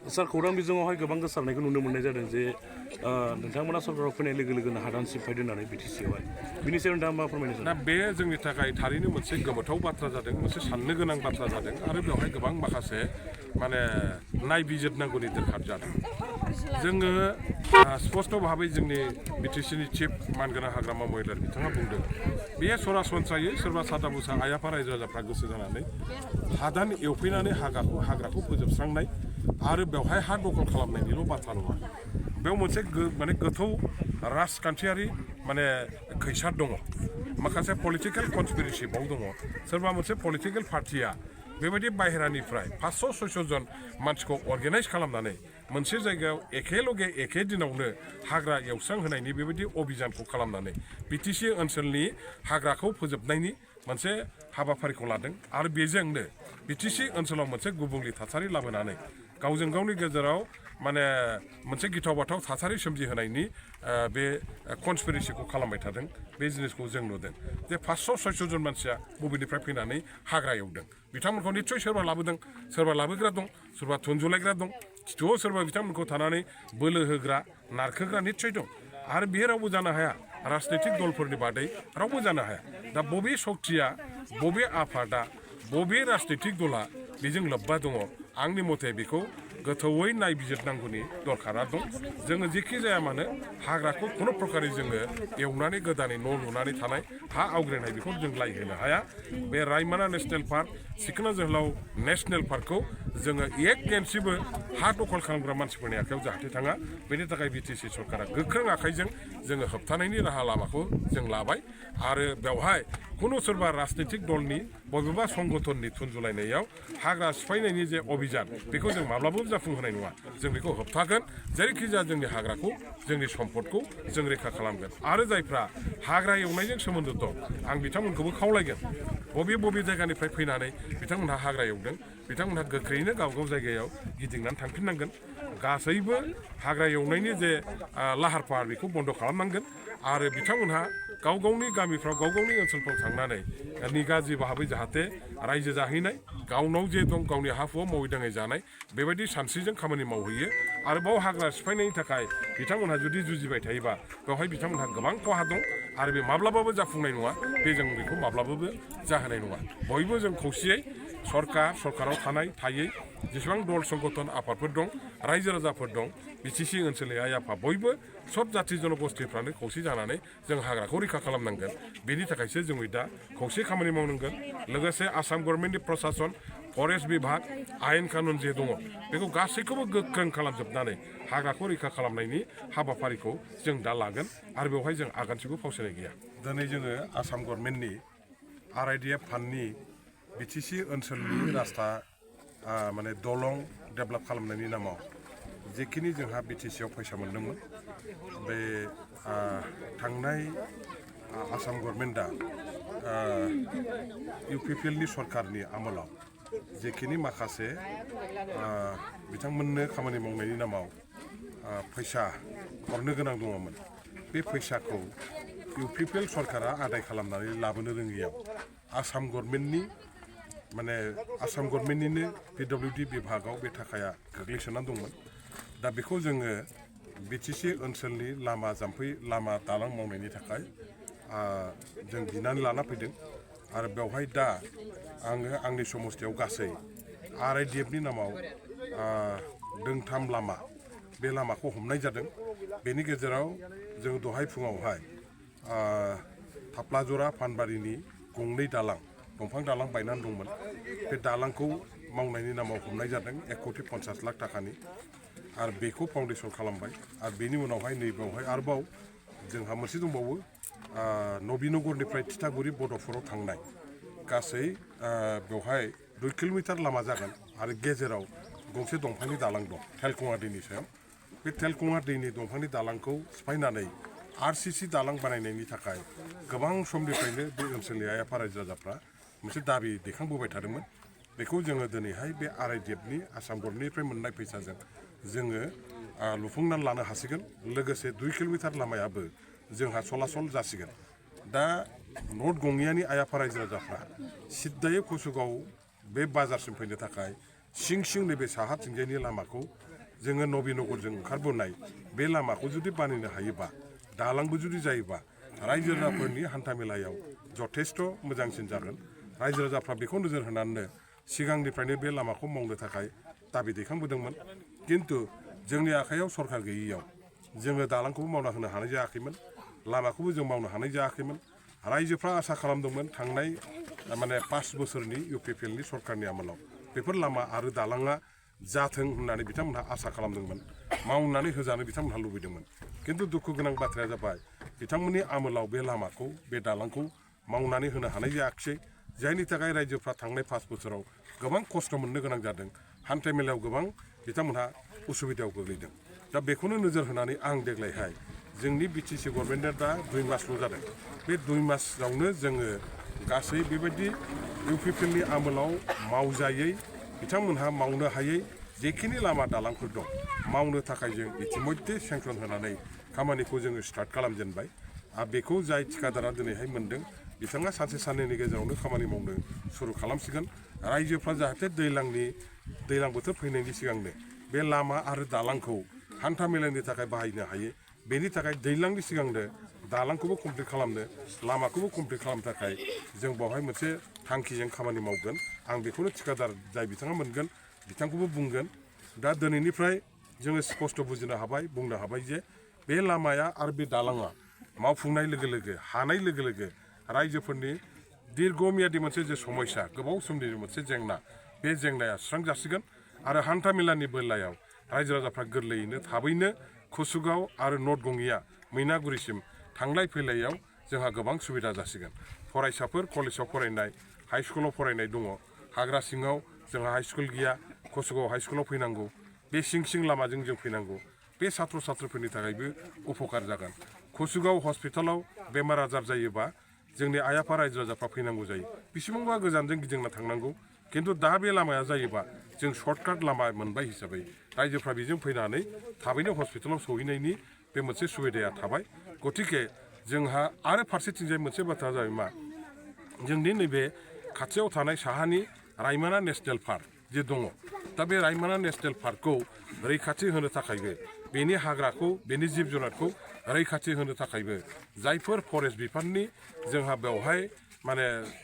सार खौरां बिजोङावहाय गोबां गोसारनायखौ नुनो मोननाय जादों जे नोंथांमोना सरकाराव फैनाय लोगो लोगोनो हादान सिफायदों होननानै बिटिसिआवहाय बिनि सायाव नोंथाङा मा फोरमायनो सानो? दा बे जोंनि थाखाय थारैनो मोनसे गोमोथाव बाथ्रा जादों, मोनसे साननो गोनां बाथ्रा जादों आरो बेवहाय गोबां माखासे माने नायबिजिरनांगौनि दरखार जादों। जोङो स्पष्ट भाबै जोंनि बिटिसिनि चिफ मानगोनां हाग्रामा महिलार बिथाङा बुंदों बेयो सरासनस्रायै सोरबा सादा बुसा आइ आफा रायजो राजाफ्रा गोसो जानानै हादान एवफैनानै हाग्राखौ फोजोबस्रांनाय आरो बेवहाय हा दखल खालामनायनिल' बाथ्रा नङा। बेयाव मोनसे माने गोथौ राजखान्थियारि माने खैसार दङ, माखासे पलिटिकेल कनस्पिरेसि बाव दङ। सोरबा मोनसे पलिटिकेल पार्टिया बेबायदि बाहेरानिफ्राय 500-600 जन मानसिखौ अर्गेनाइज खालामनानै मोनसे जायगायाव एखे दिनावनो हाग्रा एवस्रांहोनायनि बेबायदि अभियानखौ खालामनानै बिटिसि ओनसोलनि हाग्राखौ फोजोबनायनि मोनसे हाबाफारिखौ लादों आरो बेजोंनो बिटिसि ओनसोलाव मोनसे गुबुंले थासारि लाबोनानै गावजों गावनि गेजेराव माने मोनसे गिथाव बाथाव थासारि सोमजिहोनायनि बे कनस्पिरेसिखौ खालामबाय थादों। बे जिनिसखौ जों नुदों जे 500-600 जन मानसिया बबेनिफ्राय फैनानै हाग्रा एवदों। बिथांमोनखौ निस्सय सोरबा लाबोदों, सोरबा लाबोग्रा दं, सोरबा थुनजुलायग्रा दं, खिथुआव सोरबा बिथांमोनखौ थानानै बोलो होग्रा नारखोग्रा निस्सय दं। आरो बे रावबो जानो हाया, राजनैतिक दलफोरनि बादै रावबो जानो हाया। दा बबे शक्तिया, बबे आफादा, बबे राजनैतिक दला बेजों लोब्बा दङ, आंनि मथे बेखौ गोथौयै नायबिजिरनांगौनि दरखारा दं। जोङो जेखि जाया मानो हाग्राखौ खुनु प्रकारै जोङो एवनानै गोदानै न' लुनानै थानाय, हा आवग्रिनाय बेखौ जों लायहोनो हाया। बे रायमना नेसनेल पार्क, सिखोना जोहोलाव नेसनेल पार्कखौ जोङो एगेन्सिबो हा दखल खालामग्रा मानसिफोरनि आखायाव जाहाथे थाङा, बेनि थाखाय बिटिसि सरकारा गोख्रों आखाइजों जोङो होबथानायनि राहा लामाखौ जों लाबाय। आरो बेवहाय खुनु सोरबा राजनैतिक दलनि बबेबा संगठननि थुनजुलायनायाव हाग्रा सिफायनायनि जे अभियान बेखौ जों माब्लाबाबो जाफुंहोनाय नङा। जों बेखौ होबथागोन, जेरैखिजाया जोंनि हाग्राखौ, जोंनि सम्पदखौ जों रैखा खालामगोन। आरो जायफ्रा हाग्रा एवनायजों सोमोन्दो दं, आं बिथांमोनखौबो खावलायगोन, बबे जायगानिफ्राय फैनानै बिथांमोनहा हाग्रा एवदों, बिथांमोनहा गोख्रैनो गावबागाव जायगायाव गिदिंनानै थांफिननांगोन। गासैबो हाग्रा एवनायनि जे लाहार फाहार बेखौ बन्द' खालामनांगोन आरो बिथांमोनहा गाव गावनि गामिफ्राव, गाव गावनि ओनसोलफ्राव थांनानै निगाजि भाबै जाहाथे रायजो जाहैनाय, गावनाव जे दं गावनि हा हुआव मावै दाङै जानाय, बेबायदि सानस्रिजों खामानि मावहैयो। आरो बाव हाग्रा सिफायनायनि थाखाय बिथांमोनहा जुदि जुजिबाय थायोबा बेवहाय बिथांमोनहा गोबां खहा दं आरो बे माब्लाबाबो जाफुंनाय नङा। बे जों बेखौ माब्लाबाबो जाहोनाय नङा। बयबो जों खौसेयै सरकाराव थायै जेसेबां दल संगठन आफादफोर दं, रायजो राजाफोर दं, बिटिसि ओनसोलनि आइ आफा बयबो सब जाथि जनगोष्ठीफ्रानो खौसे जानानै जों हाग्राखौ रैखा खालामनांगोन। बेनि थाखायसो जोङो दा खौसे खामानि मावनांगोन। लोगोसे आसाम गभर्नमेन्टनि प्रसासन, फरेस्ट बिभाग, आयेन कानुन जे दङ बेखौ गासैखौबो गोख्रों खालामजोबनानै हाग्राखौ रैखा खालामनायनि हाबाफारिखौ जों दा लागोन आरो बेवहाय जों आगानसेबो फावसायनाय गैया। दिनै जोङो आसाम गभर्नमेन्टनि RIDF फान्डनि बिटिसि ओनसोलनि रास्ता माने दलं डेभेलप खालामनायनि नामाव जेखिनि जोंहा बिटिसिआव फैसा मोन्दोंमोन, बे थांनाय आसाम गभर्नमेन्टआ UPPLनि सरकारनि आमोलाव जेखिनि माखासे बिथांमोननो खामानि मावनायनि नामाव फैसा हरनो गोनां दङमोन, बे फैसाखौ UPPL सरकारा आदाय खालामनानै लाबोनो रोङियाव आसाम गभर्नमेन्टनिनो PWD बिभागाव बे थाखाया गोग्लैसोनानै दंमोन। दा बेखौ जोङो बिटिसि ओनसोलनि लामा जाम्फै, लामा दालां मावनायनि थाखाय जों बिनानै लाना फैदों आरो बेवहाय दा आङो आंनि समस्थियाव गासै RIDFनि नामाव दोंथाम लामा, बे लामाखौ हमनाय जादों। बेनि गेजेराव जों दहाय फुङावहाय थाफ्लाजरा फानबारिनि गंनै दालां, दंफां दालां बायनानै दंमोन, बे दालांखौ मावनायनि नामाव हमनाय जादों 1,50 लाख थाखानि आरो बेखौ फाउन्डेसन खालामबाय। आरो बेनि उनावहाय नैबेवहाय आरोबाव जोंहा मोनसे दंबावो, नबीनगरनिफ्राय थिथागुरि बड'फोराव थांनाय गासै बेवहाय 2 किल'मिटार लामा जागोन आरो गेजेराव गंसे दंफांनि दालां दं थेलखङा दैनि सायाव। बे थेलखङा दैनि दंफांनि दालांखौ सिफायनानै RCC दालां बानायनायनि थाखाय गोबां समनिफ्रायनो बे ओनसोलनि आइ आफा रायजो राजाफ्रा मोनसे दाबि दैखांबोबाय थादोंमोन। बेखौ जोङो दिनैहाय बे RIDFनि आसाम गभर्नमेन्टनिफ्राय मोननाय फैसाजों जोङो लुफुंनानै लानो हासिगोन। लोगोसे 2 किल'मिटार लामायाबो जोंहा सलासल जासिगोन। दा नर्थ गङियानि आइ आफा रायजो राजाफ्रा सिद्दायै कसुगाव बे बाजारसिम फैनो थाखाय सिं नैबे साहाथिंजायनि लामाखौ जोङो नबीनगरजों ओंखारबोनाय बे लामाखौ जुदि बानायनो हायोबा दालांबो जुदि जायोबा रायजो राजाफोरनि हान्था मेलायाव जथेस्थ' मोजांसिन जागोन। रायजो राजाफ्रा बेखौ नोजोर होनानैनो सिगांनिफ्रायनो बे लामाखौ मावनो थाखाय दाबि दैखांबोदोंमोन। खिन्थु जोंनि आखायाव सरकार गैयैयाव जोङो दालांखौबो मावना होनो हानाय जायाखैमोन, लामाखौबो जों मावनो हानाय जायाखैमोन। रायजोफ्रा आसा खालामदोंमोन थांनाय 5 बोसोरनि UPPLनि सरकारनि आमोलाव बेफोर लामा आरो दालाङा जाथों होननानै बिथांमोनहा आसा खालामदोंमोन, मावनानै होजानो बिथांमोनहा लुबैदोंमोन। खिन्थु दुखु गोनां बाथ्राया जाबाय बिथांमोननि आमोलाव बे लामाखौ बे दालांखौ मावनानै होनो हानाय जायाखिसै, जायनि थाखाय रायजोफ्रा थांनाय 5 बोसोराव गोबां खस्थ' मोननो गोनां जादों। हान्था मेलायाव गोबां बिथांमोनहा उसुबिदायाव गोग्लैदों। दा बेखौनो नोजोर होनानै आं देग्लायहाय जोंनि BTC गभर्नमेन्टआ दा 2 मासल' जादों। बे 2 मासावनो जोङो गासै बेबायदि UPPLनि आमोलाव मावजायै बिथांमोनहा मावनो हायै जेखिनि लामा दालांफोर दं मावनो थाखाय जों इतिमध्य सेंसन होनानै खामानिखौ जोङो स्टार्ट खालामजेनबाय। आरो बेखौ जाय थिकादारा दिनैहाय मोन्दों बिथाङा सानसे साननैनि गेजेरावनो खामानि मावनो सुरु खालामसिगोन। रायजोफ्रा जाहाथे दैज्लां बोथोर फैनायनि सिगांनो बे लामा आरो दालांखौ हान्था मेलानि थाखाय बाहायनो हायो, बेनि थाखाय दैज्लांनि सिगांनो दालांखौबो कमप्लिट खालामनो, लामाखौबो कमप्लिट खालामनो थाखाय जों बेवहाय मोनसे थांखिजों खामानि मावगोन। आं बेखौनो थिकादार जाय बिथाङा मोनगोन बिथांखौबो बुंगोन। दा दिनैनिफ्राय जोङो स्पष्ट बुजिनो हाबाय, बुंनो हाबाय जे बे लामाया आरो बे दालाङा मावफुंनाय लोगो लोगो हानाय लोगो लोगो रायजोफोरनि दीर्घमियादि मोनसे जे समस्या, गोबाव समनि मोनसे जेंना, बे जेंनाया सुस्रांजासिगोन। आरो हान्था मेलानि बेलायाव रायजो राजाफ्रा गोरलैयैनो थाबैनो कुसुगाव आरो नर्थ गङिया मैनागुरिसिम थांलाय फैलायाव जोंहा गोबां सुबिदा जासिगोन। फरायसाफोर कलेजाव फरायनाय, हाइ स्कुलाव फरायनाय दङ, हाग्रा सिङाव जोंहा हाइ स्कुल गैया, कुसुगाव हाइ स्कुलाव फैनांगौ, बे सिं लामाजों जों फैनांगौ। बे सात्र सात्रफोरनि थाखायबो उपकार जागोन। कुसुगाव हस्पिटालाव बेमार आजार जायोबा जोंनि आइ आफा रायजो राजाफ्रा फैनांगौ जायो, बेसेबांबा गोजानजों गिदिंना थांनांगौ। खिन्थु दा बे लामाया जायोबा जों सर्टकाट लामा मोनबाय हिसाबै रायजोफ्रा बेजों फैनानै थाबैनो हस्पिटालाव सहैनायनि बे मोनसे सुबिदाया थाबाय। गतिके जोंहा आरो फारसेथिंजाय मोनसे बाथ्रा जाबाय मा, जोंनि नैबे खाथियाव थानाय साहानि रायमना नेसनेल पार्क जे दङ, दा बे रायमना नेसनेल पार्कखौ रैखाथि होनो थाखायबो, बेनि हाग्राखौ, बेनि जिब जुनारखौ रैखाथि होनो थाखायबो जायफोर फरेस्ट बिफाननि जोंहा बेवहाय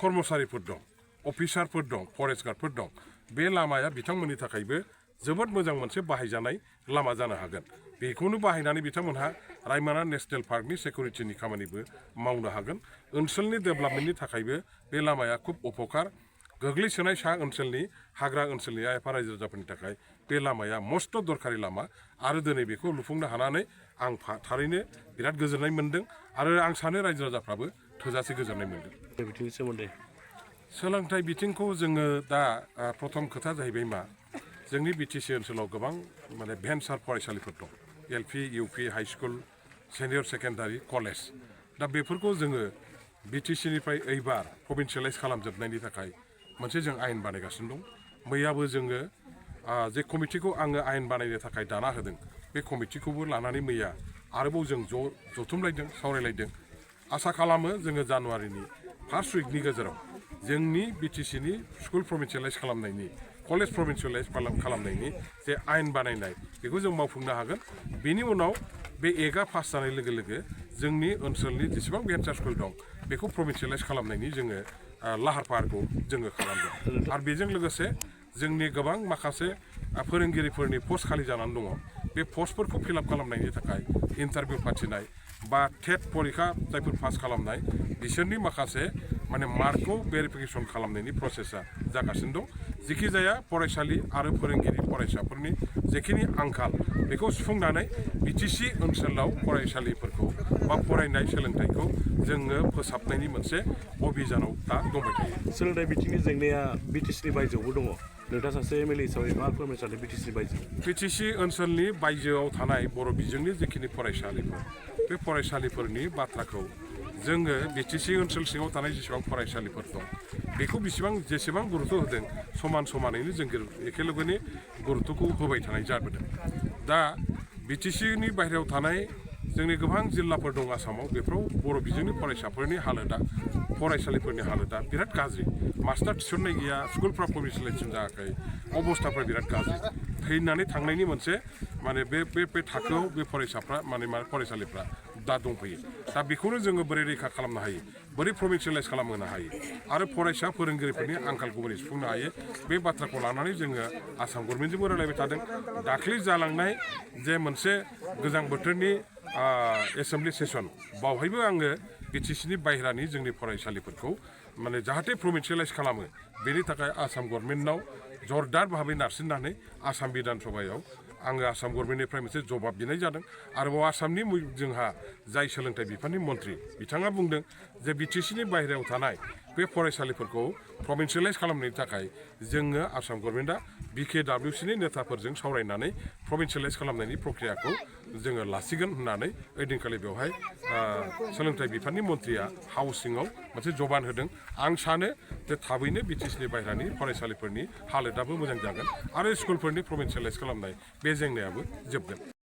कर्मचारिफोर दं, अफिसारफोर दं, फरेस्ट गार्डफोर दं, बे लामाया बिथांमोननि थाखायबो जोबोद मोजां मोनसे बाहायजानाय लामा जानो हागोन। बेखौनो बाहायनानै बिथांमोनहा रायमना नेसनेल पार्कनि सिकिउरिटिनि खामानिबो मावनो हागोन। ओनसोलनि डेभेलपमेन्टनि थाखायबो बे लामाया खुब उपकार। गोग्लैसोनाय सा ओनसोलनि हाग्रा ओनसोलनि आइ आफा रायजो राजाफोरनि थाखाय बे लामाया मस्ट' दरखारि लामा। आरो दिनै बेखौ लुफुंनो हानानै आं थारैनो बिराद गोजोननाय मोन्दों। आरो आं सानो रायजो राजाफ्राबो थोजासे गोजोननाय मोन्दों। बिथिंनि सोमोन्दै सोलोंथाइ बिथिंखौ जोङो दा प्रथम खोथा जाहैबाय मा, जोंनि BTC ओनसोलाव गोबां भेन्सार फरायसालिफोर दं, LP, UP, high school, senior secondary, college. दा बेफोरखौ जोङो BTCनिफ्राय एबार प्रभिन्सियेलाइज खालामजोबनायनि थाखाय मोनसे जों आयेन बानायगासिनो दं। मैयाबो जोङो जे कमिटिखौ आङो आयेन बानायनो थाखाय दाना होदों, बे कमिटिखौबो लानानै मैया आरोबाव जों जथुमलायदों, सावरायलायदों। आसा खालामो जोङो जानुवारिनि फार्स्ट उइकनि गेजेराव जोंनि BTCनि स्कुल प्रभिन्सियेलाइज खालामनायनि, कलेज प्रभिन्सियेलाइज खालामनायनि जे आयेन बानायनाय बेखौ जों मावफुंनो हागोन। बेनि उनाव बे एक्टआ पास जानाय लोगो लोगो जोंनि ओनसोलनि जेसेबां भेन्सार स्कुल दं बेखौ प्रभिन्सियेलाइज खालामनायनि जोङो लाहार फाहारखौ जोङो खालामदों। आरो बेजों लोगोसे जोंनि गोबां माखासे फोरोंगिरिफोरनि पस्ट खालि जानानै दङ, बे पस्टफोरखौ फिलआप खालामनायनि थाखाय इन्टारभिउ फाथिनाय बा टेट परिखा जायफोर पास खालामनाय बिसोरनि माखासे मार्कखौ भेरिफिकेसन खालामनायनि प्रसेसा जागासिनो दं। जेखि जाया फरायसालि आरो फोरोंगिरि फरायसाफोरनि जेखिनि आंखाल बेखौ सुफुंनानै BTC ओनसोलाव फरायसालिफोरखौ बा फरायनाय सोलोंथाइखौ जोङो फोसाबनायनि मोनसे अभियानाव दा दंबाय थायो। सोलोंथाइ बिथिंनि जेंनाया BTCनि बायजोआवबो दङ। नोंथाङा सासे MLA हिसाबै मा फोरमायनो सानो BTCनि बायजोआव? BTC ओनसोलनि बायजोआव थानाय बर' बिजोंनि जेखिनि फरायसालिफोर, बे फरायसालिफोरनि बाथ्राखौ जोङो BTC ओनसोल सिङाव थानाय जेसेबां फरायसालिफोर दं बेखौ जेसेबां गुरुत्व होदों समान समानैनो जों एखेलगेनि गुरुत्वखौ होबाय थानाय जाबोदों। दा BTCनि बाहेरायाव थानाय जोंनि गोबां जिल्लाफोर दं आसामाव, बेफोराव बर' बिजोंनि फरायसाफोरनि हालोदा, फरायसालिफोरनि हालोदा बिराद गाज्रि। मास्टार थिसननाय गैया, स्कुलफ्रा प्रभिन्सियेलाइजेसन जायाखै, अबस्थाफ्रा बिराद गाज्रि। फैनानै थांनायनि मोनसे माने बे थाखोआव बे फरायसाफ्रा माने फरायसालिफ्रा दा दंफैयो दा बेखौनो जोङो बोरै रैखा खालामनो हायो बोरै प्रभिन्सियेलाइज खालामहोनो हायो आरो फरायसा फोरोंगिरिफोरनि आंखालखौ बोरै सुफुंनो हायो बे बाथ्राखौ लानानै जोङो आसाम गभर्नमेन्टजोंबो रायलायबाय थादों दाख्लै जालांनाय जे मोनसे गोजां बोथोरनि एसेमब्लि सेसन बावहायबो आङो बिटिसिनि बाहेरानि जोंनि फरायसालिफोरखौ माने जाहाथे प्रभिन्सियेलाइज खालामो बेनि थाखाय आसाम गभर्नमेन्टनाव जरदार भाबै नारसिननानै आसाम बिधान सभायाव आङो आसाम गभर्नमेन्टनिफ्राय मोनसे जबाब बिनाय जादों आरोबाव आसामनि जोंहा जाय सोलोंथाइ बिफाननि मन्थ्रि बिथाङा बुंदों जे बिटिसिनि बाहेरायाव थानाय बे फरायसालिफोरखौ प्रभिन्सियेलाइज खालामनायनि थाखाय जोङो आसाम गभर्नमेन्टआ BKWCनि नेताफोरजों सावरायनानै प्रभिन्सियेलाइज खालामनायनि प्रक्रियाखौ जोङो लासिगोन होननानै ओइदिनखालि बेवहाय सोलोंथाइ बिफाननि मन्थ्रिया हाउस सिङाव मोनसे जबान होदों आं सानो जे थाबैनो बिटिसिनि बाहेरानि फरायसालिफोरनि हालोदाबो मोजां जागोन आरो स्कुलफोरनि प्रभिन्सियेलाइज खालामनाय बे जेंनायाबो जोबगोन